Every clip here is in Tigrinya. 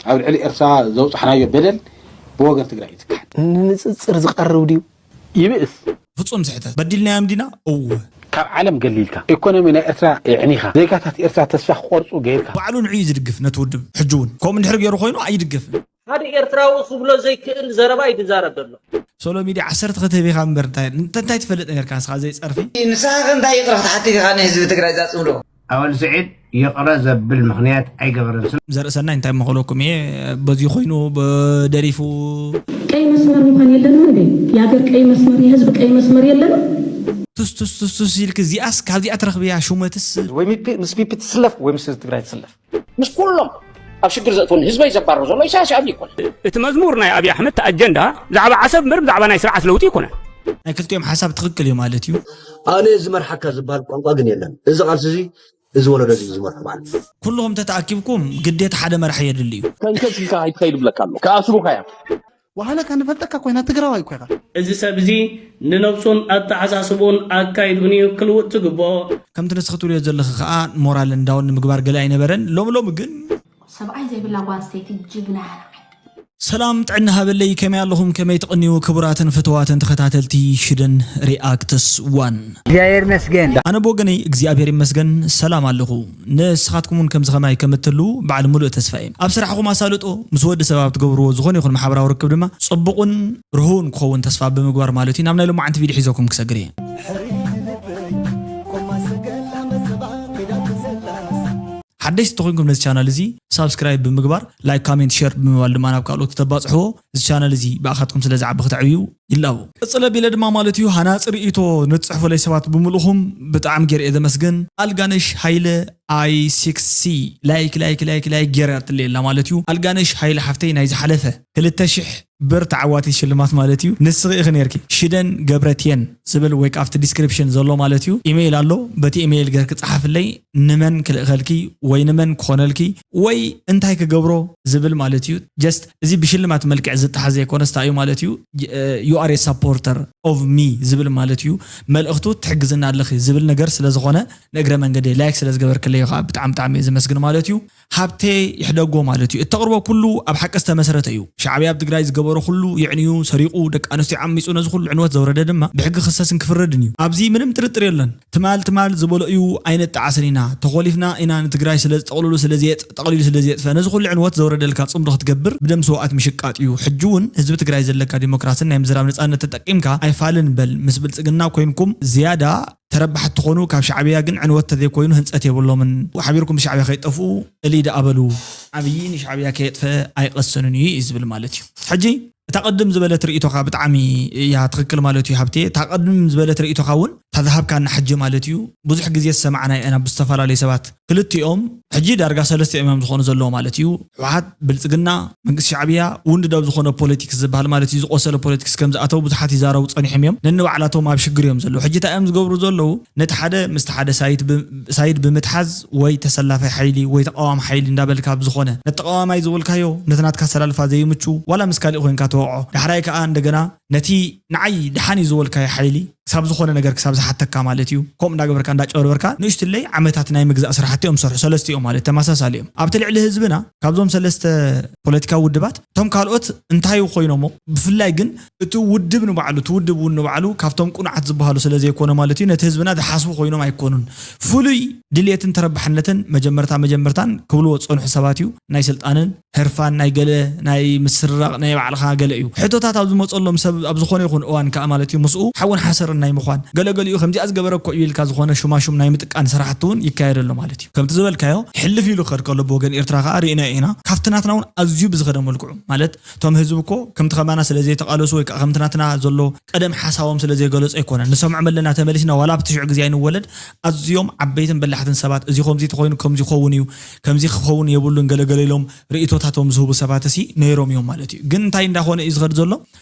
ኣብ ልዕሊ ኤርትራ ዘውፃሕናዮ በደል ብወገን ትግራይ እዩ ዝከሓድ። ንንፅፅር ዝቐርብ ድዩ? ይብእስ። ፍጹም ስሕተት። በዲልናዮም ዲና? እወ። ካብ ዓለም ገሊልካ ኢኮኖሚ ናይ ኤርትራ የዕኒኻ፣ ዜጋታት ኤርትራ ተስፋ ክቆርፁ ገይርካ። ባዕሉ ንዑ እዩ ዝድግፍ ነቲ ውድብ። ሕጂ እውን ከምኡ እንድሕር ገይሩ ኮይኑ ኣይድገፍን። ሓደ ኤርትራዊ ክብሎ ዘይክእል ዘረባ እዩ ዝዛረብ ዘሎ። ሶሎ ሚድያ ዓሰርተ ክትህብ ኢኻ እምበር እንታይ እንታይ ትፈልጥ ነርካ ንስኻ ዘይጸርፊ። ንስኻ ከ እንታይ ይቕረ ክትሓትት ኢኻ ንህዝቢ ትግራይ እዛ ጽምዶ? ኣወል ስዒድ ይቕረ ዘብል ምኽንያት ኣይገበረን። ስለ ዘርእሰናይ እንታይ መኸለኩም እየ በዚ ኮይኑ ደሪፉ ቀይ መስመር እንኳን የለንም እንዴ? የአገር ቀይ መስመር፣ የህዝብ ቀይ መስመር የለንም? ቱስ ቱስ ቱስ ቱስ ኢልክ እዚኣስ ካብዚኣ ትረኽብያ ሹመትስ ወይ ምስ ፒፒ ትስለፍ ወይ ምስ ህዝቢ ትግራይ ትስለፍ። ምስ ኩሎም ኣብ ሽግር ዘእትወኒ ህዝበይ ዘባርር ዘሎ ኢሳያስ ኣብይ ይኮነ። እቲ መዝሙር ናይ ኣብይ ኣሕመድ ኣጀንዳ ብዛዕባ ዓሰብ እምበር ብዛዕባ ናይ ስርዓት ለውጢ ይኮነ። ናይ ክልቲኦም ሓሳብ ትኽክል እዩ ማለት እዩ። ኣነ ዝመርሓካ ዝበሃል ቋንቋ ግን የለን። እዚ ቃልሲ እዚ እዚ ወለዶ እዚ ዝመርሖ ማለት እዩ። ኩልኹም ተተኣኪብኩም ግዴታ ሓደ መራሒ የድሊ እዩ። ተንከስ ኢልካ ኣይትኸይድ ብለካ ኣሎ። ክኣስሩኻ እዮም። ዋህለካ ንፈልጠካ ኮይና ትግራዋይ እኮ ኢኻ። እዚ ሰብ እዚ ንነብሱን ኣተሓሳስብኡን ኣካይድኡን እዩ ክልውጥ ዝግብኦ። ከምቲ ንስኺ ትብልዮ ዘለኺ ከኣ ሞራልን ዳውን ንምግባር ገለ ኣይነበረን። ሎሚ ሎሚ ግን ሰብኣይ ዘይብላ ጓል ኣንስተይቲ ጅግና እያ ንዓይ። ሰላም ጥዕና ሃበለይ ከመይ ኣለኹም ከመይ ትቕንዩ ክቡራትን ፍትዋትን ተኸታተልቲ ሽደን ሪኣክትስ ዋን እግዚኣብሔር ይመስገን። ኣነ ብወገነይ እግዚኣብሔር ይመስገን ሰላም ኣለኹ። ንስኻትኩም እውን ከምዚ ኸማይ ከም እትህልዉ በዓል ሙሉእ ተስፋ እየ። ኣብ ስራሕኹም ኣሳልጦ ምስ ወዲ ሰብ ኣብ ትገብርዎ ዝኾነ ይኹን ማሕበራዊ ርክብ ድማ ጽቡቕን ርህውን ክኸውን ተስፋ ብምግባር ማለት እዩ ናብ ናይ ሎማዓንቲ ቪድዮ ሒዘኩም ክሰግር እየ። ሓደሽቲ ተኾይንኩም ነዚ ቻናል እዚ ሳብስክራይብ ብምግባር ላይክ ካሜንት ሸር ብምባል ድማ ናብ ካልኦት ክተባፅሕዎ እዚ ቻናል እዚ ብኣኻትኩም ስለ ዝዓቢ ክተዕብዩ ይላቦ ቀፅለ ቢለ ድማ ማለት እዩ ሃናፂ ርእይቶ ንትፅሕፉለይ ሰባት ብምልእኹም ብጣዕሚ ገይረ እየ ዘመስግን ኣልጋነሽ ሃይለ ኣይ ሲክስ ሲ ላይክ ላይክ ላይክ ላይክ ገይራትለይ ኣላ ማለት እዩ ኣልጋነሽ ሃይለ ሓፍተይ ናይ ዝሓለፈ ክልተ ሽሕ ብር ተዓዋቲት ሽልማት ማለት እዩ። ንስኺ ኢኺ ነይርኪ። ሽደን ገብረትየን ዝብል ወይ ከኣ ኣብቲ ዲስክሪፕሽን ዘሎ ማለት እዩ ኢሜይል ኣሎ። በቲ ኢሜይል ገርኪ ጸሓፍለይ ንመን ክልእኸልኪ ወይ ንመን ክኾነልኪ ወይ እንታይ ክገብሮ ዝብል ማለት እዩ። ጀስት እዚ ብሽልማት መልክዕ ዝተሓዘ ዘይኮነስ እንታይ እዩ ማለት እዩ you are a supporter of me ዝብል ማለት እዩ። መልእኽቱ ትሕግዝና ኣለኺ ዝብል ነገር ስለ ዝኾነ ንእግረ መንገደይ ላይክ ስለ ዝገበርክለይ ከዓ ብጣዕሚ ብጣዕሚ እየ ዘመስግን ማለት እዩ። ሃብቴ ይሕደጎ ማለት እዩ። እተቕርቦ ኩሉ ኣብ ሓቂ ዝተመስረተ እዩ። ሻዕብያ ኣብ ትግራይ ዝገበሮ ኩሉ የዕንዩ፣ ሰሪቑ፣ ደቂ ኣንስትዮ ዓሚፁ ነዚ ኩሉ ዕንወት ዘውረደ ድማ ብሕጊ ክኽሰስን ክፍረድን እዩ። ኣብዚ ምንም ጥርጥር የለን። ትማል ትማል ዝበሎ እዩ ኣይነጣዓስን ኢና። ተኾሊፍና ኢና ንትግራይ ስለ ዝጠቕልሉ ስለ ዘየጥ ጠቕሊሉ ስለ ዘየጥፈ ነዚ ኩሉ ዕንወት ዘውረደልካ ፅምዶ ክትገብር ብደም ስውኣት ምሽቃጥ እዩ። ሕጂ እውን ህዝቢ ትግራይ ዘለካ ዲሞክራስን ናይ ምዝራብ ነፃነት ተጠቂምካ ኣይፋልን በል ምስ ብልፅግና ኮይንኩም ዝያዳ ተረባሕቲ ትኾኑ ካብ ሻዕብያ ግን ዕንወት ተዘይኮይኑ ህንፀት የብሎምን ሓቢርኩም ብሻዕብያ ከይጠፍኡ እልይ ደኣ በሉ ዓብዪ ንሻዕብያ ከየጥፈ ኣይቐስንን እዩ እዩ ዝብል ማለት እዩ ሕጂ እታ ቅድም ዝበለት ርእይቶኻ ብጣዕሚ እያ ትኽክል ማለት እዩ ሃብቴ እታ ቅድም ዝበለት ርእይቶኻ እውን እታ ዝሃብካና ሕጂ ማለት እዩ ብዙሕ ግዜ ዝሰማዕና ኢና ብዝተፈላለዩ ሰባት ክልቲኦም ሕጂ ዳርጋ ሰለስተ እዮም እዮም ዝኾኑ ዘለዎ ማለት እዩ ህወሓት ብልፅግና መንግስቲ ሻዕብያ ውንድድ ኣብ ዝኾነ ፖለቲክስ ዝበሃል ማለት እዩ ዝቆሰለ ፖለቲክስ ከም ዝኣተው ብዙሓት ይዛረቡ ፀኒሖም እዮም ነንባዕላቶም ኣብ ሽግር እዮም ዘለዉ ሕጂ እንታይ እዮም ዝገብሩ ዘለዉ ነቲ ሓደ ምስቲ ሓደ ሳይድ ብምትሓዝ ወይ ተሰላፋይ ሓይሊ ወይ ተቃዋሚ ሓይሊ እንዳበልካ ብዝኾነ ነቲ ተቃዋማይ ዝበልካዮ ነቲ ናትካ ኣሰላልፋ ዘይምቹ ዋላ ምስ ካሊእ ኮይንካ ተወዖ ዳሕራይ ከዓ እንደገና ነቲ ንዓይ ደሓን እዩ ዝበልካዮ ሓይሊ ክሳብ ዝኾነ ነገር ክሳብ ዝሓተካ ማለት እዩ ከምኡ እንዳገበርካ እንዳጨበርበርካ ንእሽትለይ ዓመታት ናይ ምግዛእ ስራሕቲ እዮም ዝሰርሑ ሰለስቲኦም ማለት ተመሳሳሊ እዮም ኣብቲ ልዕሊ ህዝብና ካብዞም ሰለስተ ፖለቲካዊ ውድባት እቶም ካልኦት እንታይ ኮይኖሞ ብፍላይ ግን እቲ ውድብ ንባዕሉ እቲ ውድብ እውን ንባዕሉ ካብቶም ቁኑዓት ዝበሃሉ ስለ ዘይኮነ ማለት እዩ ነቲ ህዝብና ዝሓስቡ ኮይኖም ኣይኮኑን ፍሉይ ድልየትን ተረባሕነትን መጀመርታ መጀመርታን ክብልዎ ዝፀንሑ ሰባት እዩ ናይ ስልጣንን ህርፋን ናይ ገለ ናይ ምስርራቕ ናይ ባዕልኻ ገለ እዩ ሕቶታት ኣብ ዝመፀሎም ሰብ ኣብ ዝኾነ ይኹን እዋን ከዓ ማለት እዩ ምስኡ ሓውን ሓሰርን ናይ ምዃን ገለገሊኡ ከምዚኣ ዝገበረ እኮ እዩ ኢልካ ዝኾነ ሹማሹም ናይ ምጥቃን ስራሕቲ እውን ይካየደሎ ማለት እዩ ከምቲ ዝበልካዮ ሕልፍ ኢሉ ክኸድ ከሎ ብወገን ኤርትራ ከዓ ርኢናዮ ኢና ካብቲ ናትና እውን ኣዝዩ ብዝኸደ መልክዑ ማለት እቶም ህዝቢ እኮ ከምቲ ከማና ስለ ዘይተቓለሱ ወይ ከዓ ከምቲ ናትና ዘሎ ቀደም ሓሳቦም ስለ ዘይገለጹ ኣይኮነን ንሰምዖም ኣለና ተመሊስና ዋላ ኣብቲ ሽዑ ግዜ ኣይንወለድ ኣዝዮም ዓበይትን በላሕትን ሰባት እዚ ከምዚ ተኾይኑ ከምዚ ክኸውን እዩ ከምዚ ክኸውን የብሉን ገለገለ ኢሎም ርእይቶታቶም ዝህቡ ሰባት ሲ ነይሮም እዮም ማለት እዩ ግን እንታይ እንዳኾነ እዩ ዝኸድ ዘሎ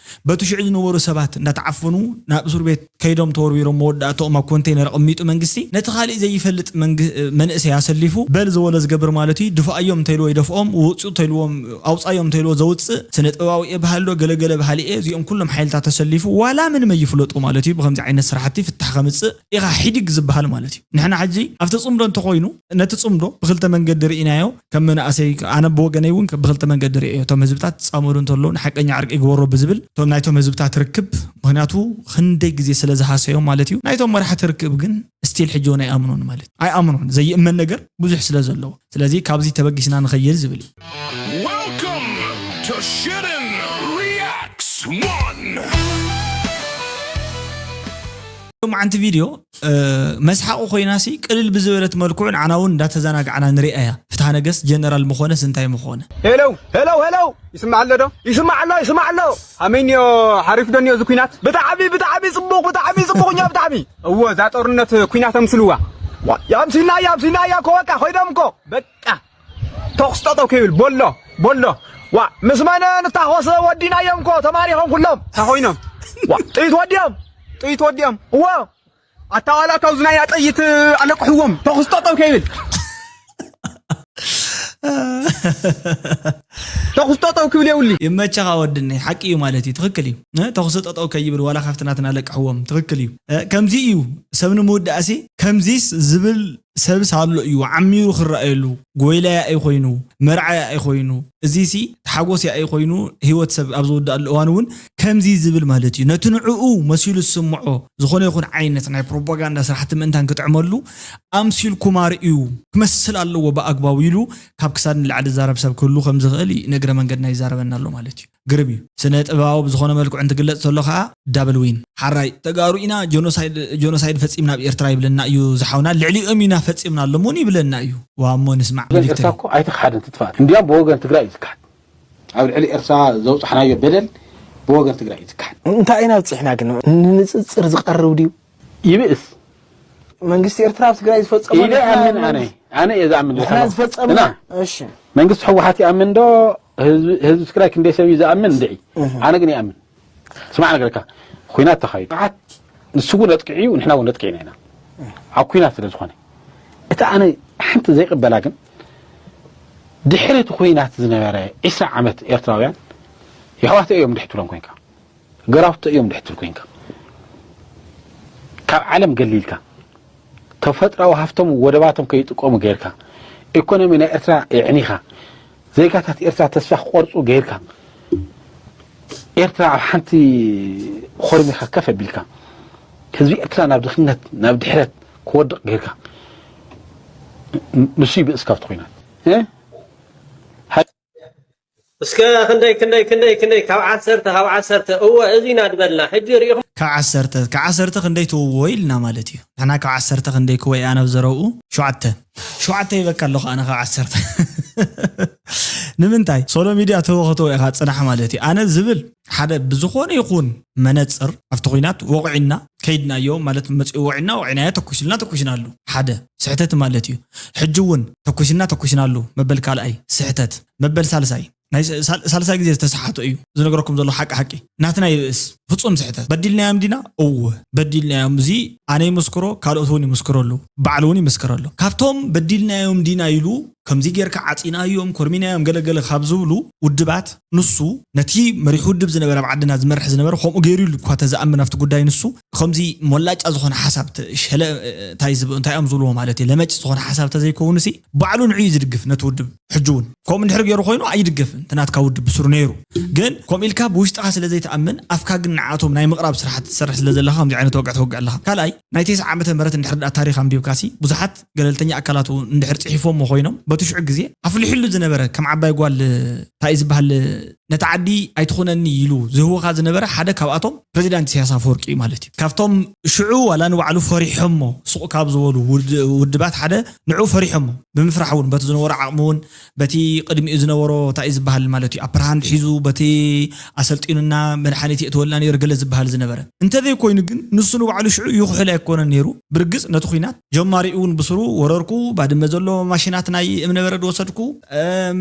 በቲ ሽዑ ዝነበሩ ሰባት እንዳተዓፈኑ ናብ እስር ቤት ከይዶም ተወርዊሮም መወዳእታኦም ኣብ ኮንቴነር ኣቐሚጡ መንግስቲ ነቲ ካሊእ ዘይፈልጥ መንግ- መንእሰይ ኣሰሊፉ በል ዝበሎ ዝገብር ማለት እዩ። ድፍኣዮም እንተይልዎ ይደፍኦም፣ ውፅኡ እንተይልዎም ኣውፃዮም እንተይልዎ ዘውፅእ ስነ ጥበባዊ እየ በሃሊ ዶ ገለገለ በሃሊ እየ እዚኦም ኩሎም ሓይልታት ተሰሊፉ ዋላ ምንም ኣይፍለጡ ማለት እዩ። ብከምዚ ዓይነት ስራሕቲ ፍታሕ ከምፅእ ኢኻ ሒዲግ ዝበሃል ማለት እዩ። ንሕና ሕጂ ኣብቲ ፅምዶ እንተኮይኑ ነቲ ጽምዶ ብክልተ መንገዲ ርኢናዮ። ከም መናእሰይ ኣነ ብወገነይ እውን ብክልተ መንገዲ ርእዮ። እቶም ህዝብታት ጻመዱ እንተለዉ ንሓቀኛ ዕርቂ ግበሮ ብዝብል እቶም ናይቶም ህዝብታት ርክብ ምክንያቱ ክንደይ ግዜ ስለ ዝሃሰዮም ማለት እዩ። ናይቶም መራሕቲ ርክብ ግን ስቲል ሕጂ እውን ኣይኣምኖን ማለት ኣይኣምኖን ዘይእመን ነገር ብዙሕ ስለ ዘለዎ ስለዚ ካብዚ ተበጊስና ንኸይድ ዝብል እዩ። Welcome to Shitten Reacts one. ሎም ዓንቲ ቪድዮ መስሓቑ ኮይናሲ ቅልል ብዝበለት መልክዑ ንዓና እውን እንዳተዘናግዓና ንሪኣ እያ። ፍትሃ ነገስት ጀነራል ምኾነስ እንታይ ምኾነ። ሄለው ሄለው ሄለው ይስማዕ ኣሎ ዶ? ይስማዕ ኣሎ ይስማዕ ኣሎ። ኣመይንዮ ሓሪፍ ዶ ኒዮ እዚ ኩናት? ብጣዕሚ ብጣዕሚ ጽቡቕ ብጣዕሚ ጽቡቕ እኛ ብጣዕሚ። እወ እዛ ጦርነት ኩናት ኣምስልዋ። ዋ፣ ያምሲና ያምሲና እያ እኮ በቃ ኮይዶም እኮ በቃ። ተኹስ ጠጠው ከይብል ቦሎ ቦሎ። ዋ ምስ መን ንታኾስ ወዲናዮም እኮ ተማሪኾም ኩሎም። እንታይ ኮይኖም? ዋ ጥይት ወዲኦም ጥይት ወዲኦም። እወ ኣታ ዋላ ካብዚ ናይ ጥይት ኣለቅሕዎም ተኹስ ጠጠው ከይብል ተኹስ ጠጠው ክብል የብሉ። ይመቸኻ ወድነይ ሓቂ እዩ ማለት እዩ ትኽክል እዩ እ፣ ተኹሲ ጠጠው ከይብል ዋላ ካብቲ ናትና ለቅሕዎም ትኽክል እዩ እ፣ ከምዚ እዩ ሰብ ንምውዳእሲ ከምዚስ ዝብል ሰብስ ኣሎ እዩ ዓሚሩ ክረኣየሉ ጎይላያ እዩ ኮይኑ መርዓያ እዩ ኮይኑ እዚሲ ተሓጎስ ያኢ ኮይኑ ህይወት ሰብ ኣብ ዝውዳእሉ እዋን እውን ከምዚ ዝብል ማለት እዩ ነቲ ንዕኡ መሲሉ ዝስምዖ ዝኾነ ይኹን ዓይነት ናይ ፕሮፓጋንዳ ስራሕቲ ምእንታን ክጥዕመሉ ኣምሲልኩም ኣርእዩ ክመስል ኣለዎ ብኣግባቡ ኢሉ ካብ ክሳድ ንላዕሊ ዝዛረብ ሰብ ክህሉ ከም ዝኽእል እዩ ንእግረ መንገድና ይዛረበና ኣሎ ማለት እዩ ግርም እዩ ስነ ጥበባዊ ብዝኾነ መልክዑ እንትግለፅ ተሎ ከዓ ዳብል ዊን ሓራይ ተጋሩ ኢና ጆኖሳይድ ፈፂምና ኣብ ኤርትራ ይብለና እዩ ዝሓውና ልዕሊኦም ኢና ፈፂምና ኣሎም እውን ይብለና እዩ ዋሞ ንስማዕ ወገን ኤርትራ እኮ ኣይተኽሓደን ትጥፋእ እንዲያም ብወገን ትግራይ እዩ ዝክሓድ ኣብ ልዕሊ ኤርትራ ዘውፃሕናዮ በደል ብወገን ትግራይ እዩ ዝክሓድ እንታይ ኢና ኣብፅሕና ግን ንንፅፅር ዝቀርብ ድዩ ይብእስ መንግስቲ ኤርትራ ኣብ ትግራይ ዝፈፀሞ ኢለ ኣምን ኣነ ኣነ እየ ዝኣምን ንሕና ዝፈፀምና እሺ መንግስቲ ህወሓት ይኣምን ዶ ህዝቢ ትግራይ ክንደይ ሰብ እዩ ዝኣምን እንድዒ ኣነ ግን ይኣምን ስማዕ ነገርካ ኩናት ተኻይዱ ዓት ንሱ እውን ኣጥቂዑ እዩ ንሕና እውን ኣጥቂዕና ኢና ኣብ ኩናት ስለ ዝኾነ እቲ ኣነ ሓንቲ ዘይቅበላ ግን ድሕሪ እቲ ኩናት ዝነበረ ዒስራ ዓመት ኤርትራውያን የሕዋተ እዮም ድሕትሎም ኮንካ ገራውተ እዮም ድሕትል ኮንካ ካብ ዓለም ገሊልካ ተፈጥራዊ ሃፍቶም ወደባቶም ከይጥቀሙ ገይርካ ኢኮኖሚ ናይ ኤርትራ የዕኒኻ ዜጋታት ኤርትራ ተስፋ ክቆርፁ ገይርካ ኤርትራ ኣብ ሓንቲ ኮርሚኻ ከፍ ኣቢልካ ህዝቢ ኤርትራ ናብ ድኽነት ናብ ድሕረት ክወድቕ ገይርካ ንሱ ይብእስ ካብቲ ኩናት እስከ ክንደይ ክንደይ ክንደይ ክንደይ ካብ ዓሰርተ ካብ ዓሰርተ እወ እዚ ኢና ድበልና ሕጂ ርኢኹም ካብ ዓሰርተ ካብ ዓሰርተ ክንደይ ትውዎ ኢልና ማለት እዩ ንሕና ካብ ዓሰርተ ክንደይ ክወይ ኣነ ኣብ ዘረብኡ ሸውዓተ ሸውዓተ ይበካ ኣለኹ ኣነ ካብ ዓሰርተ ንምንታይ ሶሎ ሚድያ ትህቦ ክትወ ኢኻ ፅናሕ ማለት እዩ ኣነ ዝብል ሓደ ብዝኾነ ይኹን መነፅር ኣብቲ ኩናት ወቑዒና ከይድናዮ ማለት መፂኡ ወዒና ወዒናዮ ተኩስልና ተኩስናሉ ሓደ ስሕተት ማለት እዩ ሕጂ እውን ተኩስና ተኩስናሉ መበል ካልኣይ ስሕተት መበል ሳልሳይ ናይ ሳልሳይ ግዜ ዝተሰሓቶ እዩ ዝነግረኩም ዘሎ ሓቂ ሓቂ ናትና ይብእስ ፍፁም ስሕተት በዲልናዮም ዲና እወ በዲልናዮም እዚ ኣነ ይመስክሮ ካልኦት እውን ይመስክረሉ ባዕሉ እውን ይመስክረሉ ካብቶም በዲልናዮም ዲና ኢሉ ከምዚ ጌርካ ዓፂናዮም ኮርሚናዮም ገለገለ ካብ ዝብሉ ውድባት ንሱ ነቲ መሪሕ ውድብ ዝነበረ ኣብ ዓድና ዝመርሕ ዝነበረ ከምኡ ገይሩ ኢሉ እኳ ተዝኣምን ኣብቲ ጉዳይ ንሱ ከምዚ ሞላጫ ዝኾነ ሓሳብ ሸለ እንታይ ዝብ እንታይ እዮም ዝብልዎ ማለት እዩ ለመጭ ዝኾነ ሓሳብ ተዘይከውንሲ ባዕሉ ንዑ እዩ ዝድግፍ ነቲ ውድብ ሕጂ እውን ከምኡ እንድሕር ገይሩ ኮይኑ ኣይድገፍን እቲ ናትካ ውድብ ብስሩ ነይሩ ግን ከምኡ ኢልካ ብውሽጥኻ ስለ ዘይትኣምን ኣፍካ ግን ንዓቶም ናይ ምቕራብ ስራሕቲ ትሰርሕ ስለ ዘለኻ ከምዚ ዓይነት ወግዕ ተወግዕ ኣለኻ ካልኣይ ናይ ቴስዓ ዓመተ ምህረት እንድሕር ደኣ ታሪኽ ኣንቢብካሲ ብዙሓት ገለልተኛ ኣካላት እውን እንድሕር ፅሒፎሞ ኮይኖም በቲ ሽዑ ግዜ ኣፍሊሕሉ ዝነበረ ከም ዓባይ ጓል እንታይ እዩ ዝበሃል ነቲ ዓዲ ኣይትኹነኒ ኢሉ ዝህወኻ ዝነበረ ሓደ ካብኣቶም ፕሬዚዳንት ኢሳያስ ኣፈወርቂ እዩ ማለት እዩ ካብቶም ሽዑ ዋላ ንባዕሉ ፈሪሖሞ ሱቕ ካብ ዝበሉ ውድባት ሓደ ንዑ ፈሪሖሞ ብምፍራሕ እውን በቲ ዝነበሮ ዓቕሚ እውን በቲ ቅድሚኡ ዝነበሮ እንታይ እዩ ዝበሃል ማለት እዩ ኣፐርሃንድ ሒዙ በቲ ኣሰልጢኑና መድሓኒት የእትወልና ነይሩ ገለ ዝበሃል ዝነበረ እንተዘይኮይኑ ግን ንሱ ንባዕሉ ሽዑ ይኹሕል ኣይኮነን ነይሩ ብርግፅ ነቲ ኩናት ጀማሪኡ እውን ብስሩ ወረርኩ ባድመ ዘሎ ማሽናት ናይ እምነበረድ ወሰድኩ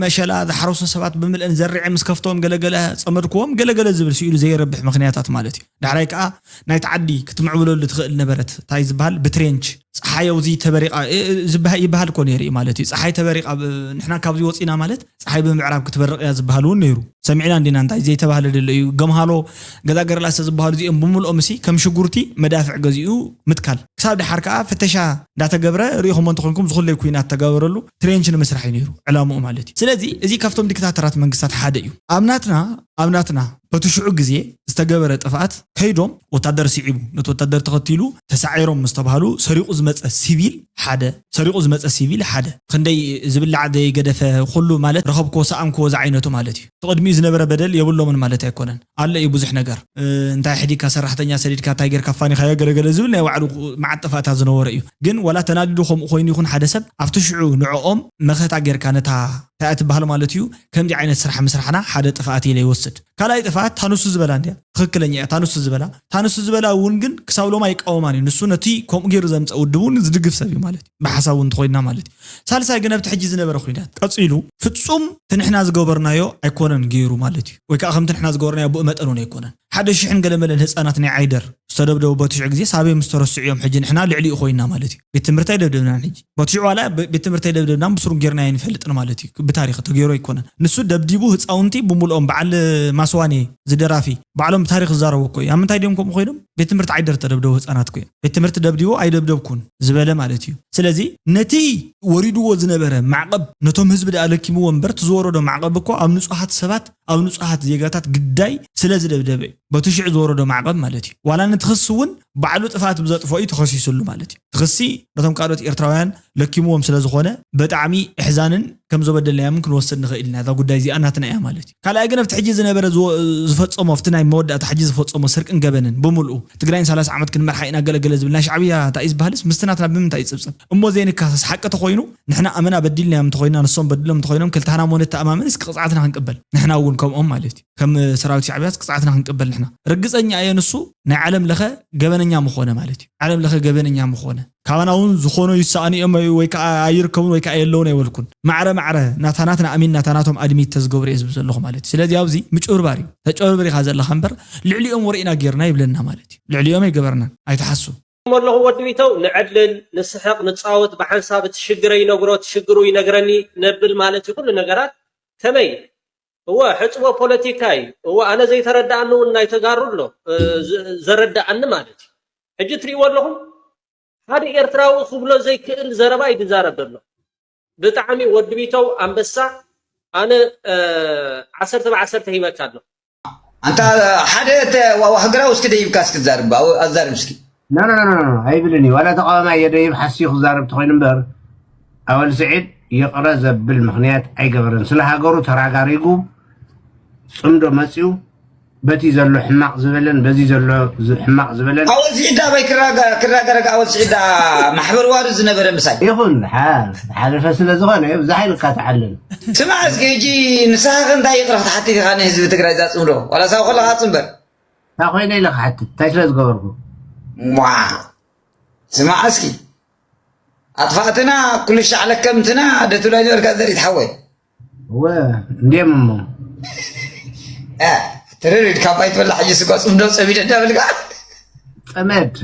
መሸላ ዝሓረሱ ሰባት ብምልአን ዘርዐ ምስ ከፍቶ ገለገለ ጸመድክዎም ገለገለ ዝብል ስኢሉ ዘይረብሕ ምኽንያታት ማለት እዩ። ዳሕራይ ከዓ ናይቲ ዓዲ ክትምዕብለሉ ትኽእል ነበረት እንታይ ዝበሃል ብትሬንች ፀሓይ ኣብዚ ተበሪቓ እ- እ- ዝበሃ- ይበሃል እኮ ነይሩ እዩ ማለት እዩ። ፀሓይ ተበሪቓ ብ- ንሕና ካብዚ ወፂና ማለት ፀሓይ ብምዕራብ ክትበርቕ እያ ዝበሃል እውን ነይሩ። ሰሚዕና እንዲና እንታይ ዘይተባህለ ደሎ እዩ። ገምሃሎ ገዛ ገረላሰ ዝበሃሉ እዚኦም ብምልኦም ሲ ከም ሽጉርቲ መዳፍዕ ገዚኡ ምትካል ክሳብ ደሓር ከዓ ፍተሻ እንዳተገብረ ርኢኹሞ እንተኾንኩም ዝኹለይ ኩናት ተገበረሉ ትሬንች ንምስራሕ እዩ ነይሩ ዕላምኡ ማለት እዩ። ስለዚ እዚ ካብቶም ዲክታተራት መንግስታት ሓደ እዩ። ኣብ ናትና ኣብ ናትና በቲ ሽዑ ግዜ ዝተገበረ ጥፍኣት ከይዶም ወታደር ስዒቡ ነቲ ወታደር ተኸቲሉ ተሳዒሮም ምስ ተባሃሉ ሰሪቑ ዝመፀ ሲቪል ሓደ ሰሪቑ ዝመፀ ሲቪል ሓደ ክንደይ ዝብላዕ ዘይገደፈ ኩሉ ማለት ረኸብክዎ ሰኣምክዎ ዝዓይነቱ ማለት እዩ። እቲ ቅድሚኡ ዝነበረ በደል የብሎምን ማለት ኣይኮነን። ኣሎ እዩ ብዙሕ ነገር እ፣ እንታይ ሕዲካ ሰራሕተኛ ሰዲድካ እንታይ ጌርካ ኣፋኒኻዮ ገለገለ ዝብል ናይ ባዕሉ መዓት ጥፍኣታት ዝነበረ እዩ። ግን ዋላ ተናዲዱ ከምኡ ኮይኑ ይኹን ሓደ ሰብ ኣብቲ ሽዑ ንዕኦም መኸታ ጌርካ ነታ እንታይ እያ ትበሃል ማለት እዩ። ከምዚ ዓይነት ስራሕ ምስራሕና ሓደ ጥፍኣት ኢለ ይወስድ። ካልኣይ ጥፍኣት ታንሱ ዝበላ እንዲያ ትኽክለኛ እያ። ታንሱ ዝበላ ታንሱ ዝበላ እውን ግን ክሳብ ሎማ ይቃወማን እዩ። ንሱ ነቲ ከምኡ ገይሩ ዘምፀ ውድብ እውን ዝድግፍ ሰብ እዩ ማለት እዩ። ብሓሳቡ እንተኮይና ማለት እዩ። ሳልሳይ ግን ኣብቲ ሕጂ ዝነበረ ኩናት ቀፂሉ ፍፁም እቲ ንሕና ዝገበርናዮ ኣይኮነን ገይሩ ማለት እዩ። ወይ ከዓ ከምቲ ንሕና ዝገበርናዮ ብኡ መጠን እውን ኣይኮነን። ሓደ ሽሕን ገለመለን ህፃናት ናይ ዓይደር ዝተደብደቡ በትሽዑ ግዜ ሳበይ ምስ ተረስዑ እዮም ሕጂ ንሕና ልዕሊኡ ኮይና ማለት እዩ። ቤት ትምህርቲ ኣይደብደብናን ሕጂ በትሽዑ ዋላ ቤት ትምህርቲ ኣይደብደብናን ብስሩን ጌርና ኣይንፈልጥን ማለት እዩ። ብታሪክ ተገይሩ ኣይኮነን። ንሱ ደብዲቡ ህፃውንቲ ብምልኦም በዓል ማስዋኔ ዝደራፊ ባዕሎም ብታሪክ ዝዛረቡ እኮ እዩ። ኣብ ምንታይ ድዮም ከምኡ ኮይኖም ቤት ትምህርቲ ዓይደር ተደብደቡ ህፃናት እኮ እዮም። ቤት ትምህርቲ ደብዲቡ ኣይደብደብኩን ዝበለ ማለት እዩ። ስለዚ ነቲ ወሪድዎ ዝነበረ ማዕቐብ ነቶም ህዝቢ ደኣ ለኪምዎ እምበር እቲ ዝወረዶ ማዕቐብ እኮ ኣብ ንፁሃት ሰባት ኣብ ንፁሃት ዜጋታት ግዳይ ስለ ዝደብደበ እዩ። በቲ ሽዑ ዝወረዶ ማዕቐብ ማለት እዩ። ዋላ ነቲ ክሲ እውን ባዕሉ ጥፍኣት ብዘጥፍኦ እዩ ተኸሲሱሉ ማለት እዩ። እቲ ክሲ ነቶም ካልኦት ኤርትራውያን ለኪምዎም ስለ ዝኾነ ብጣዕሚ እሕዛንን ከም ዘበደልናዮምን ክንወስድ ንኽእል ኢና። እዛ ጉዳይ እዚኣ ናትና እያ ማለት እዩ። ካልኣይ ግን ኣብቲ ሕጂ ዝነበረ ዝወ- ዝፈጸሞ ኣብቲ ናይ መወዳእታ ሕጂ ዝፈጸሞ ስርቅን ገበንን ብምልኡ ትግራይን ሰላሳ ዓመት ክንመርሓ ኢና ገለገለ ዝብል ናይ ሻዕብያ እንታይ እዩ ዝበሃልስ ምስቲ ናትና ብምንታይ ይጽብጽብ እሞ ዘይንካሰስ ሓቂ ተኾይኑ ንሕና ኣመና በዲልናዮም እንተኾይና ንሶም በዲሎም እንተኾይኖም ክልታህና እሞ ንተኣማመን እስኪ ቅፅዓትና ክንቅበል ንሕና እውን ከምኦም ማለት እዩ። ከም ሰራዊት ሻዕብያስ ቅፅዓትና ክንቅበል ንሕና ርግፀኛ እየ ንሱ ናይ ዓለም ለኸ ገበነኛ ምኾነ ማለት እዩ። ዓለም ለኸ ገበነኛ ምኾነ ካባና እውን ዝኾኖ ይሰኣኑ እዮም ወይ ከዓ ኣይርከቡን ወይ ከዓ የለውን ኣይበልኩን። ማዕረ ማዕረ ናታ ናትና ኣሚን ናታ ናቶም ኣድሚት ተዝገብሩ እየ ዝብል ዘለኹ ማለት እዩ። ስለዚ ኣብዚ ምጭብርባር እዩ። ተጨብርብር ኢኻ ዘለኻ እምበር ልዕሊኦም ወርኢና ጌርና ይብለና ማለት እዩ። ልዕሊኦም ኣይገበርናን ኣይትሓሱ። ኣለኹ ወዲ ቢተው ንዕልል ንስሕቕ ንፃወት ብሓንሳብ እቲ ሽግረ ይነግሮ እቲ ሽግሩ ይነግረኒ ነብል ማለት እዩ። ኩሉ ነገራት ከመይ እወ ሕፅቦ ፖለቲካ እዩ። እወ ኣነ ዘይተረዳኣኒ እውን ናይ ተጋሩ ኣሎ እ፣ ዝ- ዘረዳኣኒ ማለት እዩ። ሕጂ ትሪእዎ ኣለኹም ሓደ ኤርትራዊ ክብሎ ዘይክእል ዘረባ እዩ ዝዛረብ ዘሎ። ብጣዕሚ ወዲ ቢተው ኣንበሳ ኣነ እ፣ ዓሰርተ ብዓሰርተ ሂበካ ኣሎ። ኣንታ ሓደ ዋዋ ሃገራዊ እስኪ ደይብካ እስኪ ትዛርብ ኣዛርብ እስኪ ኖ ኖ ኖ ኖ ኣይብልን እዩ ዋላ ተቃዋማይ እየ ደይብ ሓስዩ ክዛረብ ተኮይኑ እምበር ኣወል ስዒድ ይቅረ ዘብል ምክንያት ኣይገበረን ስለ ሃገሩ ተራጋሪጉ ፅምዶ መፅዩ በቲ ዘሎ ሕማቅ ዝበለን በዚ ዘሎ ሕማቅ ዝበለን ኣወል ስዒድ ኣባይ ክራገረግ ኣወል ስዒድ ማሕበር ዋሩ ዝነበረ ምሳይ ይኹን ሓለፈ ስለ ዝኾነ ብዙሕ ኣይንካትዓለን ስማዕ እስኪ ሕጂ ንስኻ ከ እንታይ ይቕረ ክትሓትት ኢኻ ንህዝቢ ትግራይ እዛ ፅምዶ ዋላ ሳብ ከለኻ ፅምበር እንታይ ኮይነ ኢለ ክሓትት እንታይ ስለ ዝገበርኩ ዋ ስማዕ እስኪ ኣጥፋእትና ኩሉ ሻዕ ለከምትና ደትብላ ነበርካ ዘሪት ሓወይ እወ እንድዮም እሞ ትርር ኢልካ ባይ ትበላ ሕጂ ስጋ ፅምዶ ፀሚደ እንዳበልካ ፀመድ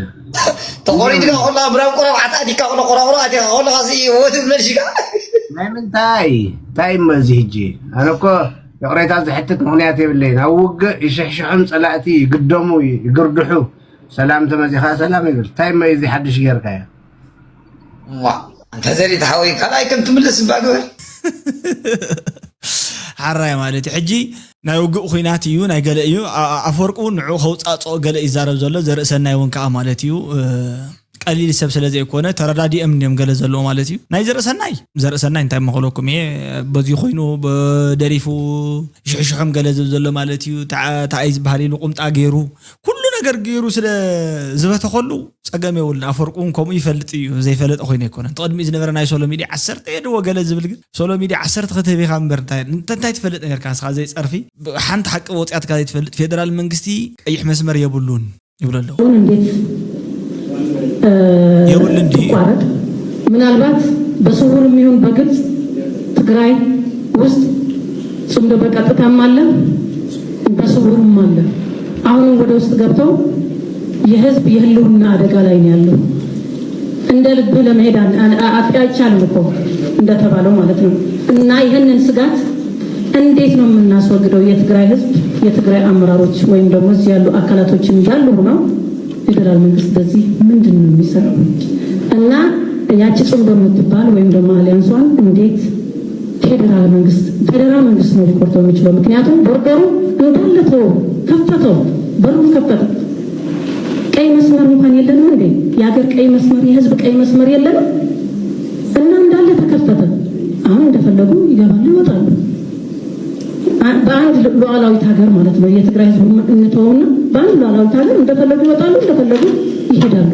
ተቆሪድካ ከላ ብራብ ቆረብ ዓታ ኣቲካ ከሎ ቆራቆሮ ኣቲካ ከለካ ሲ ወት ብለሽካ ናይ ምንታይ እንታይ እሞ እዚ ሕጂ ኣነ እኮ ይቕሬታ ዝሕትት ምኽንያት የብለይን ኣብ ውግእ ይሽሕሽሖም ፀላእቲ ይግደሙ ይግርድሑ ሰላም ተመፂኻ ሰላም ይብል እንታይ እሞ እዚ ሓድሽ ጌርካዮ ዋ እንተ ዘሪት ሓወይ ካልኣይ ከም ትምልስ እባ ግበር ሓራይ ማለት እዩ ሕጂ ናይ ውግእ ኩናት እዩ ናይ ገለ እዩ ኣ- ኣፈወርቂ እውን ንዑ ከውፃፅኦ ገለ ይዛረብ ዘሎ ዘርእሰናይ እውን ከዓ ማለት እዩ እ፣ ቀሊል ሰብ ስለ ዘይኮነ ተረዳዲኦም እንዲዮም ገለ ዘለዎ ማለት እዩ ናይ ዘርእሰናይ ዘርእሰናይ እንታይ መኸለኩም እየ በዚ ኮይኑ ደሪፉ ሽሕሽሖም ገለ ዝብል ዘሎ ማለት እዩ ተዓይ ዝበሃል ኢሉ ቁምጣ ገይሩ ኩሉ ነገር ገይሩ ስለ ዝበተኸሉ ፀገም የብሉን ኣፈወርቂ እውን ከምኡ ይፈልጥ እዩ ዘይፈለጠ ኮይኑ ኣይኮነን እቲ ቅድሚኡ ዝነበረ ናይ ሶሎ ሚድያ ዓሰርተ የድዎ ገለ ዝብል ግን ሶሎ ሚድያ ዓሰርተ ክትህብ ኢኻ እምበር እንታይ እንታይ ትፈልጥ ነርካ ንስኻ ዘይፀርፊ ሓንቲ ሓቂ ወፅያትካ ዘይትፈልጥ ፌደራል መንግስቲ ቀይሕ መስመር የብሉን ይብሉ ኣለዉ እውን እንዴት የብሉን ድዩ ትቋረጥ ምናልባት በስውር የሚሆን በግልጽ ትግራይ ውስጥ እሱም በቀጥታም አለ፣ በስውርም አለ። አሁንም ወደ ውስጥ ገብተው የህዝብ የህልውና አደጋ ላይ ነው ያለው። እንደ ልብህ ለመሄድ አን- አን- አት- አይቻልም እኮ እንደተባለው ማለት ነው። እና ይህንን ስጋት እንዴት ነው የምናስወግደው? የትግራይ ህዝብ፣ የትግራይ አመራሮች ወይም ደግሞ እዚህ ያሉ አካላቶችም ያሉ ሆነው ፌዴራል መንግስት በዚህ ምንድን ነው የሚሰራው? እና ያቺ ጽምዶ የምትባል ወይም ደግሞ አሊያንሷን እንዴት ፌዴራል መንግስት ፌዴራል መንግስት ነው ሊቆርጠው የሚችለው። ምክንያቱም ቦርደሩ እንዳለ ተወው፣ ከፈተው፣ በሩን ከፈተ። ቀይ መስመር እንኳን የለንም እንዴ? የሀገር ቀይ መስመር፣ የህዝብ ቀይ መስመር የለንም እና እንዳለ ተከፈተ። አሁን እንደፈለጉ ይገባሉ፣ ይወጣሉ። አ- በአንድ ሉ- ሉዓላዊት ሀገር ማለት ነው። የትግራይ ህዝብ እንተወውና በአንድ ሉዓላዊት ሀገር እንደፈለጉ ይወጣሉ፣ እንደፈለጉ ይሄዳሉ።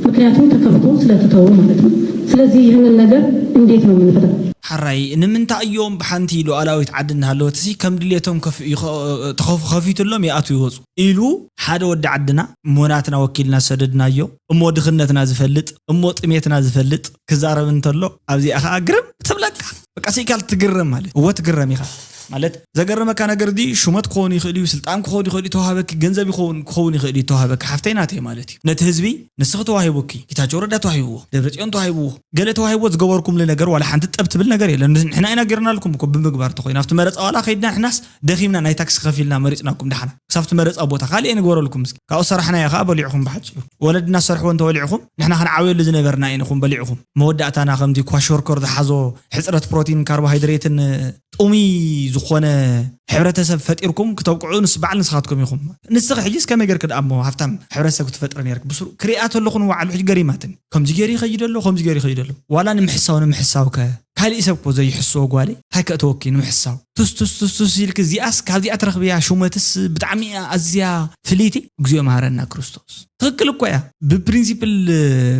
ምክንያቱም ተከፍቶ ስለተተወ ማለት ነው። ስለዚህ ይህንን ነገር እንዴት ነው የምንፈታው? ሓራይ ንምንታይ እዮም ብሓንቲ ሉዓላዊት ዓዲ እናሃለወትሲ ከም ድሌቶም ከፍ- ይኸ- ተኸፍ- ከፊቱሎም ይኣትዉ ይወፁ ኢሉ ሓደ ወዲ ዓድና እሞ ናትና ወኪልና ዝሰደድናዮ እሞ ድኽነትና ዝፈልጥ እሞ ጥሜትና ዝፈልጥ ክዛረብ እንተሎ ኣብዚኣ ከዓ ግርም ትብለካ። በቃ ስኢካል ትግረም ማለት እወ ትግረም ኢኻ ማለት ዘገረመካ ነገር ዲ ሹመት ክኸውን ይኽእል እዩ፣ ስልጣን ክኸውን ይኽእል እዩ፣ ተዋሃበኪ ገንዘብ ይኸውን ክኸውን ይኽእል እዩ፣ ተዋሃበኪ ሓፍተይ ናተይ ማለት እዩ። ነቲ ህዝቢ ንስኺ ተዋሂቡኪ፣ ጌታቸው ረዳ ተዋሂብዎ፣ ደብረጽዮን ተዋሂብዎ፣ ገለ ተዋሂብዎ ዝገበርኩምሉ ነገር ዋላ ሓንቲ ጠብ ትብል ነገር የለን። ንሕና ኢና ጌርናልኩም እኮ ብምግባር ተኾይኑ ኣብቲ መረፃ ዋላ ከይድና ንሕናስ ደኺምና ናይ ታክሲ ከፊልና መሪፅናኩም ደሓና ክሳብቲ መረፃ ቦታ ካልእ ንግበረልኩም እስኪ ካብኡ ሰራሕናዮ ከዓ በሊዕኹም ብሓፂሩ ወለድና ዝሰርሕዎ እንተበሊዕኹም ንሕና ክንዓብየሉ ዝነበርና ኢና ኢኹም በሊዕኹም መወዳእታና ከምዚ ኳሾርኮር ዝሓዞ ሕፅረት ፕሮቲን ካርቦሃይድሬትን ጥሙይ ዝኾነ ሕብረተሰብ ፈጢርኩም ክተብቅዑ ንስ በዓል ንስኻትኩም ኢኹም። ንስኺ ሕጂስ ከመይ ጌርኪ ደኣ እሞ ሃፍታም ሕብረተሰብ ክትፈጥሪ ኔርኪ? ብስሩ ክሪኣ ተለኹ ንባዕሉ ሕጂ ገሪማትኒ። ከምዚ ጌሩ ይኸይድ ኣሎ፣ ከምዚ ጌሩ ይኸይድ ኣሎ። ዋላ ንምሕሳው ንምሕሳው ከ ካሊእ ሰብ እኮ ዘይሕስዎ ጓለይ እንታይ ከእተወኪ ንምሕሳው? ቱስ ቱስ ቱስ ቱስ ኢልኪ እዚኣስ ካብዚኣ ትረኽብያ ሹመትስ ብጣዕሚ እያ ኣዝያ ፍልይቲ። እግዚኦ መሃረና ክርስቶስ። ትኽክል እኮ እያ። ብፕሪንሲፕል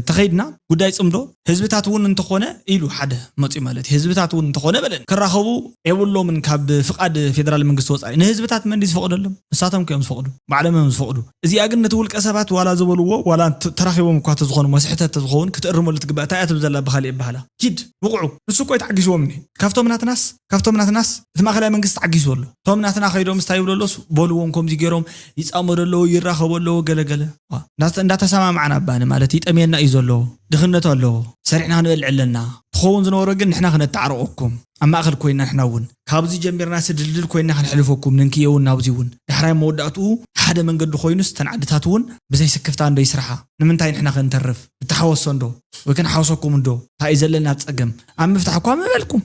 ተኸይድና ጉዳይ ፅምዶ ህዝብታት እውን እንተኾነ ኢሉ ሓደ መፅኡ ማለት እዩ። ህዝብታት እውን እንተኾነ በለን ክራኸቡ የብሎምን ካብ ፍቓድ ፌደራል መንግስቲ ወፃኢ። ንህዝብታት መን ድዩ ዝፈቕደሎም? ንሳቶም እዮም ዝፈቕዱ፣ ባዕሎም እዮም ዝፈቕዱ። እዚኣ ግን ነቲ ውልቀ ሰባት ዋላ ዝበልዎ ዋላ ተ- ተራኺቦም እኳ ተዝኾኑ መስሕተት ተዝኸውን ክትእርመሉ ትግባእ። እንታይ እያ ትብል ዘላ ብኻሊእ ይበሃላ ኪድ ብቕዑ። ንሱ እኮ እዩ ተዓጊስዎም እኒ ካብቶም ናትናስ ካብቶም ናትናስ እቲ ማእኸላይ መንግስቲ ተዓጊሱ ኣሎ። እቶም ናትና ከይዶም ስታይ ይብሉ ኣሎስ በልዎም ከምዚ ገይሮም ይፃመዱ ኣለዉ ይራኸቡ ኣለዉ ገለገለ። ዋ፣ እንዳተ- እንዳተሰማማዕና ባኒ ማለት ይጠምየና እዩ ዘሎ። ድኽነት ኣለዎ። ሰሪሕና ክንበልዕ ኣለና። ትኸውን ዝነበሮ ግን ንሕና ክነተዓርቆኩም ኣብ ማእኸል ኮይና ንሕና እውን ካብዚ ጀሚርና ስድልድል ኮይና ክንሕልፈኩም ንንክየ እውን ናብዚ እውን ዳሕራይ መወዳእትኡ ሓደ መንገዲ ኮይኑስ ተን ዓድታት እውን ብዘይ ስክፍታ እንዶ ይስርሓ። ንምንታይ ንሕና ክንተርፍ ንተሓወሶ እንዶ ወይ ክንሓወሰኩም እንዶ እንታይ እዩ ዘለና ፀገም ኣብ ምፍታሕ እኳ ምበልኩም።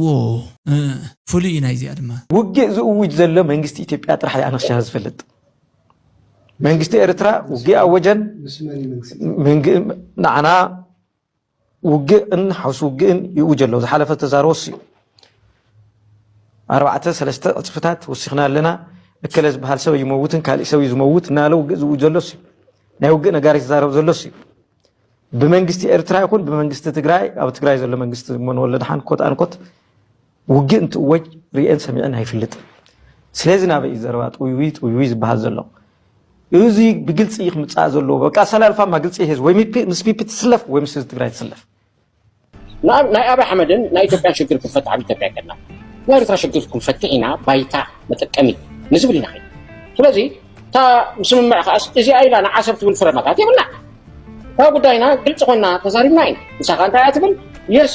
ዎ እ፣ ፍሉይ እዩ ናይዚኣ ድማ። ውግእ ዝእውጅ ዘሎ መንግስቲ ኢትዮጵያ ጥራሕ እዩ ኣነ ክሻ ዝፈልጥ። መንግስቲ ኤርትራ ውግእ ኣወጀን ንዓና ውግእን ሓውሲ ውግእን ይእውጅ ኣሎ። ዝሓለፈ ተዛረቦ እሱ እዩ። ኣርባዕተ ሰለስተ ዕፅፍታት ወሲኽና ኣለና። እከለ ዝበሃል ሰብ ኣይመውትን ካሊእ ሰብ እዩ ዝመውት እናበለ ውግእ ዝእውጅ ዘሎ እሱ እዩ። ናይ ውግእ ነጋሪት ዝዛረብ ዘሎ እሱ እዩ። ብመንግስቲ ኤርትራ ይኹን ብመንግስቲ ትግራይ ኣብ ትግራይ ዘሎ መንግስቲ እሞ ንወለ ደሓን ኮት ኣንኮት ውግእ እንትእወጅ ርእየን ሰሚዐን ኣይፈልጥን። ስለዚ ናበይ እዩ ዘረባ ጥውይውይ ጥውይውይ ዝበሃል ዘሎ? እዚ ብግልፂ እዩ ክምፃእ ዘለዎ። በቃ ኣሰላልፋማ ግልፂ ይሄ ወይ ምስ ፒፒ ትስለፍ ወይ ምስ ህዝቢ ትግራይ ትስለፍ። ናይ ኣብይ ኣሕመድን ናይ ኢትዮጵያን ሽግር ክንፈትሕ ኣብ ኢትዮጵያ ከድና ናይ ኤርትራ ሽግር ክንፈትሕ ኢና ባይታ መጠቀሚ ንዝብል ኢና ከይድ ስለዚ እታ ምስምምዕ ከዓስ እዚኣ ኢላ ንዓሰብ ትብል ፍረመታት የብልና እታ ጉዳይና ግልፂ ኮይና ተዛሪብና ኢና ንሳ ከዓ እንታይ እያ ትብል የስ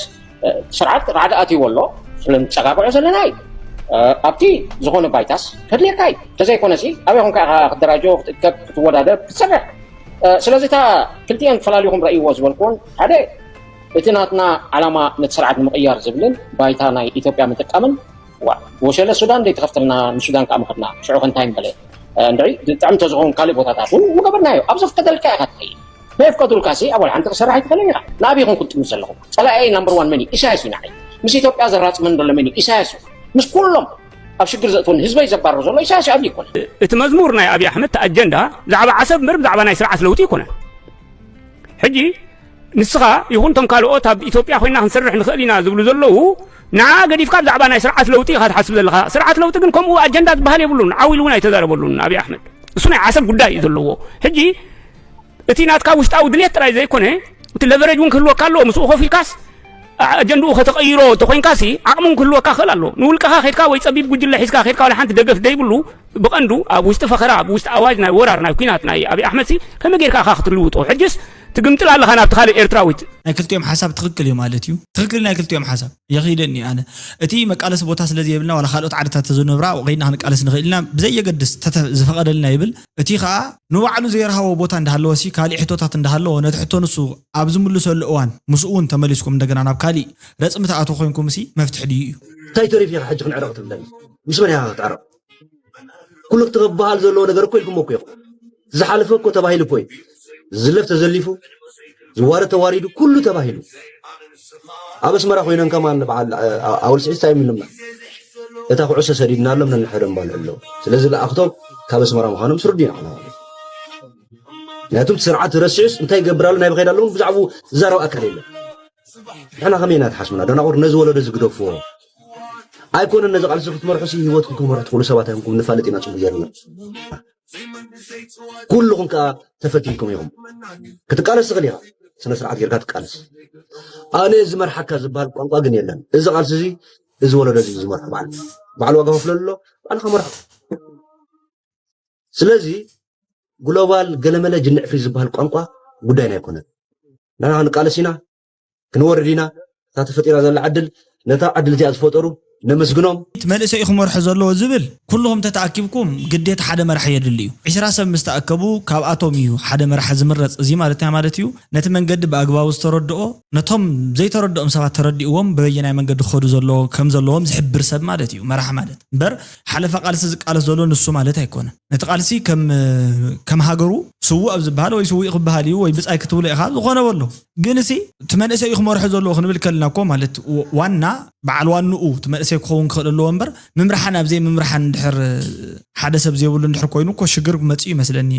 ስርዓት ራዕዲ ኣትይዎ ኣሎ ስለንፀጋግዖ ዘለና እዩ ኣብቲ ዝኾነ ባይታስ ከድልየካ እዩ ተዘይኮነሲ ኣበይ ኮንካ ኢኻ ክደራጆ ክትእከብ ክትወዳደር ክትሰርሕ ስለዚ እታ ክልቲኤን ፈላሊኹም ረእይዎ ዝበልኩዎን ሓደ እቲ ናትና ዓላማ ነቲ ስርዓት ንምቕያር ዝብልን ባይታ ናይ ኢትዮጵያ ምጥቃምን ዋ ወሸለ ሱዳን ደይ ተኸፍተልና ንሱዳን ከዓ ምኸድና ሽዑ ከንታይ ንበለ እንድዒ ጥዕምተ ዝኸውን ካልእ ቦታታት እውን ምገበርናዮ ኣብ ዘፍቀደልካ ኢኻ ትኸይድ ናይ ፍቀዱልካ ሲ ኣብ ሓንቲ ክሰርሕ ኣይትኽእልን ኢኻ ንኣበይ ይኹን ክትጥምት ዘለኹም ፀላኤ ናምበር ዋን መን እዩ ኢሳያስ እዩ ንዓይ ምስ ኢትዮጵያ ዘራፅመን ዘሎ መን እዩ ኢሳያስ እዩ ምስ ኩሎም ኣብ ሽግር ዘእትወኒ ህዝበይ ዘባርር ዘሎ ኢሳያስ እዩ ኣብይ ይኮነ እቲ መዝሙር ናይ ኣብይ ኣሕመድ እቲ ኣጀንዳ ብዛዕባ ዓሰብ እምበር ብዛዕባ ናይ ስርዓት ለውጢ ይኮነን ሕጂ ንስኻ ይኹን ቶም ካልኦት ኣብ ኢትዮጵያ ኮይና ክንሰርሕ ንኽእል ኢና ዝብሉ ዘለዉ ንዓ ገዲፍካ ብዛዕባ ናይ ስርዓት ለውጢ ኢኻ ትሓስብ ዘለኻ ስርዓት ለውጢ ግን ከምኡ ኣጀንዳ ዝበሃል የብሉን ዓው ኢሉ እውን ኣይተዛረበሉን ኣብይ ኣሕመድ እሱ ናይ ዓሰብ ጉዳይ እዩ ዘለዎ ሕጂ እቲ ናትካ ውሽጣዊ ድሌት ጥራይ ዘይኮነ እቲ ለቨረጅ እውን ክህልወካ ኣለዎ ምስኡ ኮፍ ኢልካስ ኣጀንድኡ ከተቐይሮ ተኾይንካሲ ዓቕሙን ክህልወካ ክእል ኣሎ። ንውልቀኻ ኸድካ ወይ ጸቢብ ጉጅለ ሒዝካ ኸድካ ዋላ ሓንቲ ደገፍ ደይብሉ፣ ብቐንዱ ኣብ ውሽጢ ፈኸራ፣ ኣብ ውሽጢ ኣዋጅ ናይ ወራር፣ ናይ ኲናት ናይ ኣብይ ኣሕመድሲ ከመይ ጌርካ ኢኻ ክትልውጦ? ሕጅስ ትግምጥል ኣለኻ ናብቲ ካልእ ኤርትራዊት። ናይ ክልቲኦም ሓሳብ ትኽክል እዩ ማለት እዩ። ትኽክል ናይ ክልቲኦም ሓሳብ የኺደኒ ኣነ። እቲ መቃለሲ ቦታ ስለ ዘየብልና ዋላ ካልኦት ዓድታት ተዘነብራ ወቐይድና ክንቃለስ ንኽእል ኢና ብዘየገድስ ተተ-፣ ዝፈቐደልና ይብል። እቲ ኸኣ ንባዕሉ ዘይረሃቦ ቦታ እንዳሃለወሲ ካልእ ሕቶታት እንዳሃለዎ ነቲ ሕቶ ንሱ ኣብ ዝምልሰሉ እዋን ምስኡ እውን ተመሊስኩም እንደገና ናብ ካሊእ ረጽሚ ተኣትዎ ኮይንኩምሲ መፍትሒ ድዩ እዩ? እንታይ ተሪፍ ኢኻ ሕጂ ክንዕረቕ ትብለኒ? ምስ መን ኢኻ ክትዕረቕ? ኩሉ ክትበሃል ዘለዎ ነገር እኮ ኢልኩም እኮ ኢኹም። ዝሓለፈ እኮ ተባሂሉ እኮ እዩ። ዝለፍ ተዘሊፉ፣ ዝዋረድ ተዋሪዱ፣ ኩሉ ተባሂሉ። ኣብ ኣስመራ ኮይኖም ከማን በዓል ኣውል ስዒድ እንታይ እዮም ኢሎምና? እታ ኩዕሶ ሰዲድናሎም ነንሕዶም ባልዕ ኣለዉ። ስለዚ ለኣኽቶም ካብ ኣስመራ ምዃኖም ስርዱ ኢና ማለት እዩ። ምክንያቱም እቲ ስርዓት ረሲዑስ እንታይ ይገብር ኣሎ ናይ ብኸይድ ኣለውን ብዛዕባኡ ዝዛረብ ኣካል የለን። ንሕና ከመይ ኢና ተሓስብና ደናቑር ነዚ ወለዶ እዚ ግደፍዎ። ኣይኮነን ነዚ ቃልሲ ክትመርሑ ሲ ህይወትኩም ክመርሑ ትኽእሉ ሰባት ኣይኮንኩም ንፋለጥ ኢና ጽቡቅ ጌርና። ኩልኹም ከኣ ተፈቲንኩም ኢኹም ክትቃለስ ትኽእል ኢኻ። ስነ ስርዓት ጌርካ ትቃለስ። ኣነ እዚ መርሓካ ዝበሃል ቋንቋ ግን የለን። እዚ ቃልሲ እዚ እዚ ወለዶ እዚ ዝመርሖ በዓል በዓል ዋጋ ከፍለሉ ኣሎ። ባዕልኻ መርሖ። ስለዚ ግሎባል ገለመለ ጅንዕ ፍሪ ዝበሃል ቋንቋ ጉዳይና ኣይኮነን። ንሕና ክንቃለስ ኢና፣ ክንወርድ ኢና። እታ ተፈጢራ ዘላ ዕድል ነታ ዕድል እዚኣ ዝፈጠሩ ነመስግኖም። እቲ መንእሰይ እዩ ክመርሖ ዘለዎ ዝብል ኩልኹም ተተኣኪብኩም ግዴታ ሓደ መራሒ የድሊ እዩ። ዕስራ ሰብ ምስ ተኣከቡ ካብኣቶም እዩ ሓደ መራሒ ዝምረፅ። እዚ ማለት እንታይ ማለት እዩ? ነቲ መንገዲ ብኣግባቡ ዝተረድኦ ነቶም ዘይተረድኦም ሰባት ተረዲእዎም በበየናይ መንገዲ ክኸዱ ዘለዎ ከም ዘለዎም ዝሕብር ሰብ ማለት እዩ መራሒ ማለት። እምበር ሓለፋ ቃልሲ ዝቃለስ ዘሎ ንሱ ማለት ኣይኮነን። ነቲ ቃልሲ ከም ከም ሃገሩ ስዉእ ኣብ ዝበሃል ወይ ስዉእ ክበሃል እዩ ወይ ብጻይ ክትብሎ ኢኻ ዝኾነ በሎ። ግን እሲ እቲ መንእሰይ እዩ ክመርሖ ዘለዎ ክንብል ከልና እኮ ማለት ው- ዋና በዓል ዋንኡ እቲ መንእሰይ ክኸውን ክኽእል ኣለዎ እምበር ምምርሓን ኣብ ዘይምምርሓን እንድሕር ሓደ ሰብ ዘይብሉ እንድሕር ኮይኑ እኮ ሽግር ክመጽእ እዩ ይመስለኒ።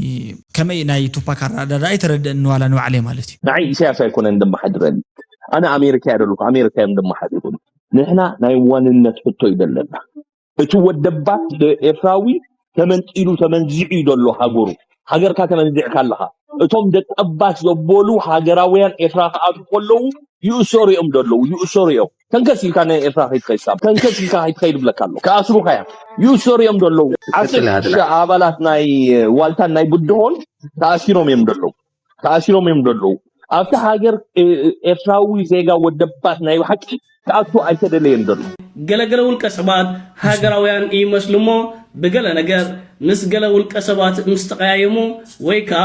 ከመይ ናይ ቱፓክ ኣረዳድኣ ኣይተረድእኒ ዋላ ንባዕለይ ማለት እዩ። ንዓይ ኢሳያስ ኣይኮነን ደመሓድረኒ። ኣነ ኣሜሪካ እየ ዘለኹ፣ ኣሜሪካ እዮም ደመሓድሩኒ። ንሕና ናይ ዋንነት ሕቶ እዩ ዘለና። እቲ ወደባት ኤርትራዊ ተመንጢሉ ተመንዚዑ እዩ ዘሎ ሃገሩ። ሃገርካ ተመንዚዕካ ኣለኻ። እቶም ደቀባት ዘበሉ ሃገራውያን ኤርትራ ክኣትዉ ከለዉ ይእሰሩ እዮም ዘለዉ፣ ይእሰሩ እዮም። ተንከስ ኢልካ ናይ ኤርትራ ከይትኸይድ ካብ፣ ተንከስ ኢልካ ከይትኸይድ እብለካ ኣለኹ። ክኣስሩኻ እዮም። ይእሰሩ እዮም ዘለዉ። ዓሰርተ ሽዱሽተ ኣባላት ናይ ዋልታን ናይ ብድሆን ተኣሲሮም እዮም ዘለዉ። ተኣሲሮም እዮም ዘለዉ። ኣብቲ ሃገር ኤርትራዊ ዜጋ ወደባት ናይ ብሓቂ ክኣቱ ኣይተደለየን ዘሎ። ገለገለ ውልቀ ሰባት ሃገራውያን ይመስሉ እሞ ብገለ ነገር ምስ ገለ ውልቀ ሰባት ምስ ተቐያየሙ ወይ ከኣ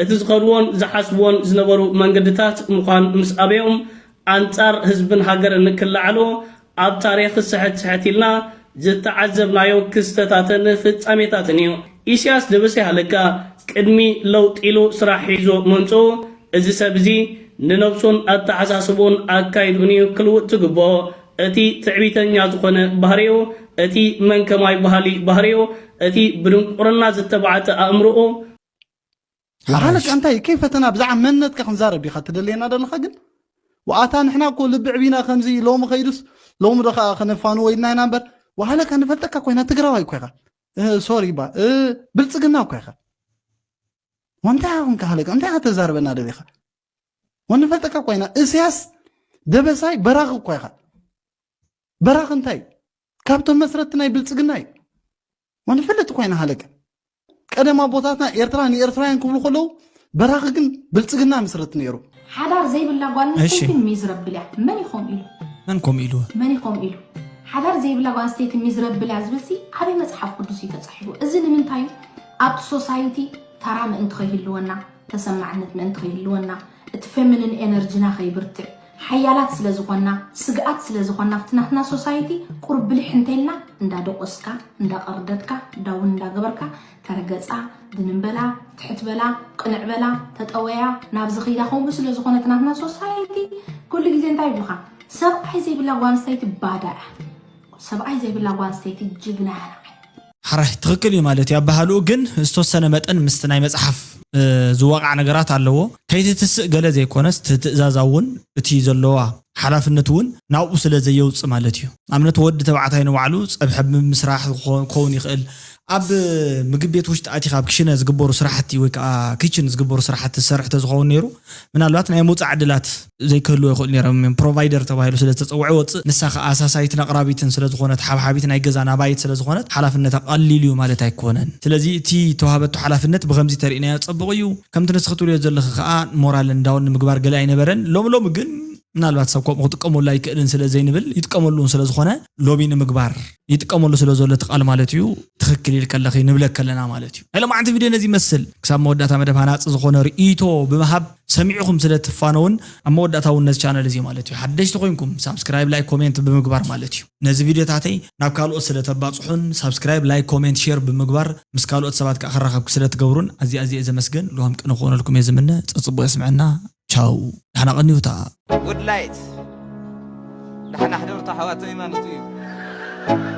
እቲ ዝኸድዎን ዝሓስብዎን ዝነበሩ መንገድታት ምዃን ምስ ኣበዮም ኣንጻር ህዝብን ሃገርን ክለዓሉ ኣብ ታሪኽ ስሕት ስሕት ኢልና ዝተዓዘብናዮ ክስተታትን ፍጻሜታትን እዩ። ኢሳያስ ደበሰ ይሃለካ ቅድሚ ለውጢ ኢሉ ስራሕ ሒዙ ምምጽኡ እዚ ሰብ እዚ ንነብሱን ኣተሓሳስብኡን ኣካይድኡን እዩ ክልውጥ ዝግብኦ። እቲ ትዕቢተኛ ዝኾነ ባህሪኡ፣ እቲ መን ከማይ በሃሊ ባህሪኡ፣ እቲ ብድንቁርና ዝተባዕጠ ኣእምሮኡ፣ ሓሓለካ እንታይ ከይፈተና ብዛዕባ መንነትካ ክንዛረብ ዲኻ ትደልየና ዘለኻ ግን ወኣታ ንሕና እኮ ልቢ ዕቢና ከምዚ ሎሚ ከይዱስ ሎሚ ዶ ከዓ ከነፋንዎ ኢልና ኢና እምበር ወሃለካ ንፈልጠካ ኮይና ትግራዋይ እኮ ኢኻ ሶሪ ባ ብልፅግና እኮ ኢኻ ወንታይ ኹንካ ሃለካ እንታይ ተዛርበና ደሊኻ ወንፈልጠካ ኮይና እስያስ ደበሳይ በራኺ እኮ ኢኻ በራኺ እንታይ ካብቶም መስረትቲ ናይ ብልፅግና እዩ ወንፈልጥ ኮይና ሃለካ ቀደም ኣቦታትና ኤርትራ ንኤርትራውያን ክብሉ ከለዉ በራኺ ግን ብልፅግና መስረቲ ነይሩ ሓዳር ዘይብላ ጓል ኣንስተይቲ ሚዝረብል እያ። መን እዩ ከምኡ ኢሉ? መን ከምኡ ኢልዋ? መን እዩ ከምኡ ኢሉ? ሓዳር ዘይብላ ጓል ኣንስተይቲ ሚዝረብል እያ ዝብል ሲ ኣበይ መፅሓፍ ቅዱስ እዩ ተፃሒፉ? እዚ ንምንታይ እዩ? ኣብቲ ሶሳይቲ ተራ ምእንቲ ከይህልወና፣ ተሰማዕነት ምእንቲ ከይህልወና፣ እቲ ፌሚኒን ኤነርጂና ከይብርትዕ፣ ሓያላት ስለ ዝኾንና፣ ስግኣት ስለ ዝኾንና ኣብቲ ናትና ሶሳይቲ ቁሩብ ብልሕ እንተኢልና እንዳደቖስካ፣ እንዳቐርደድካ፣ ዳውን እንዳገበርካ ተረገጻ፣ ድንን በላ፣ ትሕት በላ፣ ቅንዕ በላ፣ ተጠወያ፣ ናብዚ ኺዳ ከምኡ ስለ ዝኾነ እቲ ናትና ሶሳይቲ ኩሉ ግዜ እንታይ ይብሉኻ ሰብኣይ ዘይብላ ጓል ኣንስተይቲ ባዳ እያ ሰብኣይ ዘይብላ ጓል ኣንስተይቲ ጅግና እያ ንዓይ። ሕራይ ትኽክል እዩ ማለት እዩ ኣባህልኡ ግን ዝተወሰነ መጠን ምስቲ ናይ መፅሓፍ ዝዋቃዕ ነገራት ኣለዎ ከይትትስእ ገለ ዘይኮነስ እቲ ትእዛዛ እውን እቲ ዘለዋ ሓላፍነት እውን ናብኡ ስለ ዘየውፅእ ማለት እዩ ኣብነት ወዲ ተባዕታይ ንባዕሉ ፀብሐ ብምስራሕ ክኸውን ይኽእል ኣብ ምግቢ ቤት ውሽጢ ኣቲኻ ኣብ ክሽነ ዝግበሩ ስራሕቲ ወይ ከዓ ኪችን ዝግበሩ ስራሕቲ ዝሰርሕ ተዝኸውን ነይሩ፣ ምናልባት ናይ ምውፃእ ዕድላት ዘይክህልዎ ይኽእሉ ነይሮም እዮም። ፕሮቫይደር ተባሂሉ ስለ ዝተፀውዐ ወፅእ፣ ንሳ ከዓ ኣሳሳይትን ኣቕራቢትን ስለ ዝኾነት፣ ሓብሓቢት ናይ ገዛ ናባይት ስለ ዝኾነት፣ ሓላፍነታ ቀሊል እዩ ማለት ኣይኮነን። ስለዚ እቲ ተዋህበቶ ሓላፍነት ብኸምዚ ተሪእናዮ ፀቡቕ እዩ። ከምቲ ንስኺ ትብልዮ ዘለኺ ከዓ ሞራል እንዳውን ንምግባር ገለ ኣይነበረን። ሎሚ ሎሚ ግን ምናልባት ሰብ ከምኡ ክጥቀመሉ ኣይክእልን ስለ ዘይንብል፣ ይጥቀመሉ እውን ስለ ዝኾነ፣ ሎቢ ንምግባር ይጥቀመሉ ስለ ዘሎ እቲ ቃል ማለት እዩ፣ ትኽክል ኢልከ ኣለኺ ንብለክ ከለና ማለት እዩ። ናይ ሎማዓንቲ ቪድዮ ነዚ ይመስል። ክሳብ መወዳእታ መደብ ሃናፂ ዝኾነ ርእይቶ ብምሃብ ሰሚዕኹም ስለ ትፋነውን፣ ኣብ መወዳእታ እውን ነዚ ቻነል እዚ ማለት እዩ ሓደሽቲ ኮይንኩም ሳብስክራይብ፣ ላይክ፣ ኮሜንት ብምግባር ማለት እዩ። ነዚ ቪድዮታተይ ናብ ካልኦት ስለ ተባፅሑን ሳብስክራይብ፣ ላይክ፣ ኮሜንት፣ ሼር ብምግባር ምስ ካልኦት ሰባት ከዓ ክራኸብክ ስለ ትገብሩን ኣዝየ ኣዝየ እየ ዘመስግን። ልዋም ቅነ ክኾነልኩም እየ ዝምነ። ፀፅቡቕ የስምዐና። ቻው። ዳሕና ቀንዩታ። ጉድ ላይት ዳሕና ሕደሩታ ኣሕዋተይ ማለት እዩ።